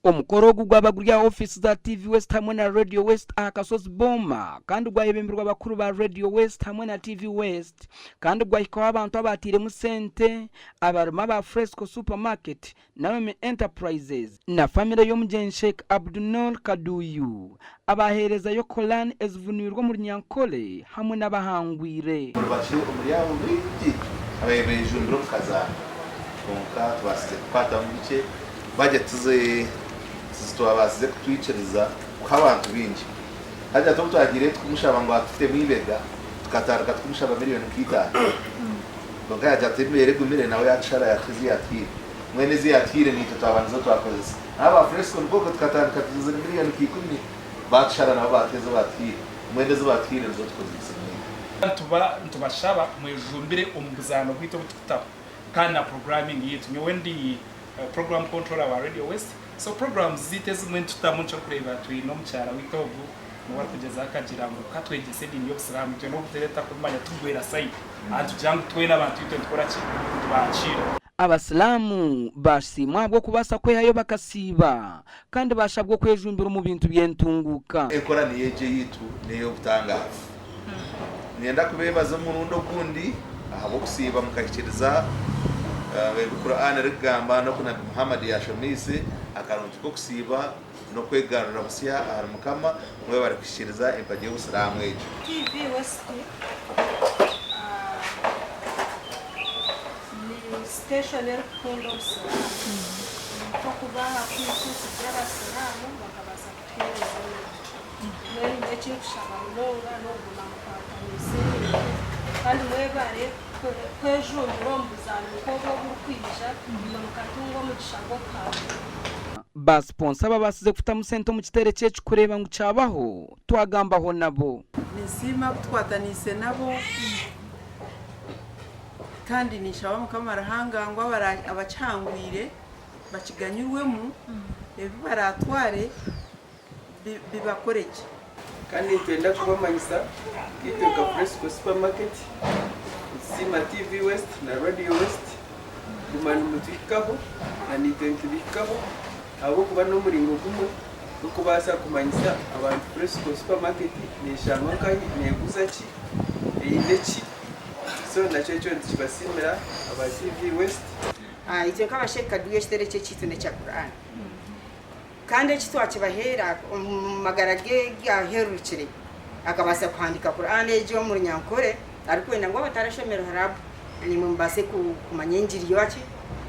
Omukoro ogu gwaba guri aha ofiisi za TV West hamwe na Radio West aha Kasozi Boma kandi gwayebembirwa abakuru ba Radio West hamwe na TV West kandi gwahikaho abantu abaatairemu sente abarimu aba Fresco Supermarket, Naomi Enterprises na famire y'omugyenyi Sheikh Abdunnoor Kaduuyu abaaheerezayo Koran ezivunwirwe omu Runyankore hamwe n'abahangwire. Muri bakye omuri abo baingi ababaire beejumbire omu kazaano, kwonka tubaasize kukwatamu bikye. Bajeti tizitwabaasize kutwikiriza kuha abantu baingi. Hajati obu twagiireyo tukumushaba ngu atutemu eibega, tukatandika tukumushaba miriyoni nka itaano. Kwonka yaagira ati embeera egumire nawe yaatushara yaatuha ezi yaatuhaire. Mbwenu ezi yaatuhaire naitwe twaba nizo twakozesa. N'aba Fresco nikwo okwo tukatandika tugizire miriyoni nka ikumi, baatushara nabo baatuha ezi baatuhaire. Mbwenu ezi baatuhaire nizo tukozeise naitwe. Nitubashaba mwejumbire omu buzaano bwaitu obu turikutaho kandi na programming yaitu. Nyowe ndi Program controller wa Radio West so programs zaitu ezimwe nitutamu nikyo orikureeba twine omukyara waitu ogu niwe arikugyezaho akagira ngu katwegyese ediini y'obusiraamu itwe nobu turi tutakumanya tugwera side aha nitugira ngu twena abantu itwe nitukora ki nitubakiira. Abasilamu baasiimwa ahabw'okubaasa kwehayo bakasiiba kandi baashabwa okwejumbira omu bintu by'entunguuka. Enkora niyo egyo eyaitu n'ey'obutangaavu. Niinyenda kubeebaza omurundi ogundi ahabw'okusiiba mukahikiriza ebi Kur'ane erikugamba n'oku Nabbi Muhammad yaashomeise, akarungi k'okusiiba n'okwegarura busya ahari Mukama, mwebare kuhikiriza empagi y'Obusiraamu egyo. TV West ni station erikukunda obusiraamu nikwo kuba aha kwitwe turi abasiraamu bakabaasa kutuheereza emigisha. Mbwenu nyowe eki nkushaba munonga n'okuguma mukwataniise naitwe kandi mwebare kwejumbira omu buzaano nk'obu oburikwija imwe mukatunga omugisha gw'okuhangura. Ba siponsa ababaasize kutamu sente omu kiteereko eki kureeba ngu kyabaho, twagambaho nabo. Ninsiima abu tukwataniise nabo kandi ninshaba Mukama Ruhanga ngu abakihangwire bakiganyurwemu, ebi baraatware bibakore gye. Kandi nitwenda kubamanyisa nkaitwe nka Fresco Supermarket nitusiima TV West na Radio West kuguma nimutuhikaho na naitwe nitubihikaho ahabw'okuba n'omuringo gumwe gw'okubaasa kumanyisa abantu Fresco Supermarket neshangwa nkahi, neguza ki, eine ki so nakyo ekyo nitukibasiimira aba TV West. Itwe nk'aba Sheikh Kaduya ekitebe eki ekyaitu n'ekya Quran. Kandi eki twakibaheera omu magara ge gaherurukire, akabaasa kuhandiika Kur'ane egyo omu Runyankore, arikwenda ngu abatarashomire Ruharabu naimwe mubaase kumanya engiri y'aki?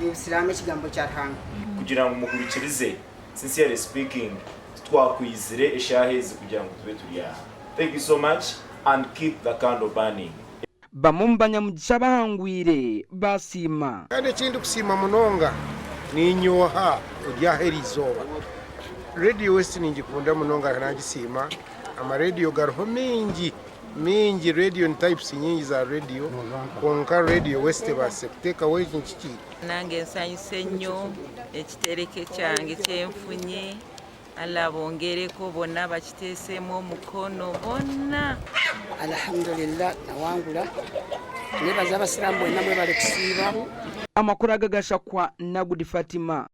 Y'obusiraamu, ekigambo kya Ruhanga. Kugira ngu muhurikirize, sincerely speaking, titwakwizire eshaaha ezi kugira ngu tube turi aha. Thank you so much and keep the candle burning. Bamwe omu banyamugisha abahangwire baasiima. Kandi eki ndikusiima munonga niinyoha ori aha eriizooba. Radio West ningikunda munonga nangisiima. Amarediyo gariho maingi maingi, radio ni types nyingi za radio kwonka Radio West ebaasise kuteekaho ekintu ki. Nange nsanyuse nnyo ekitereke kyange kyenfunye. Allah abongereko bona abakitesemu omukono bona. Alhamdulillah nawangura nebaza abasiramu mwena mwebare kusiiba. Amakuru aga gashakwa Nagudi Fatima.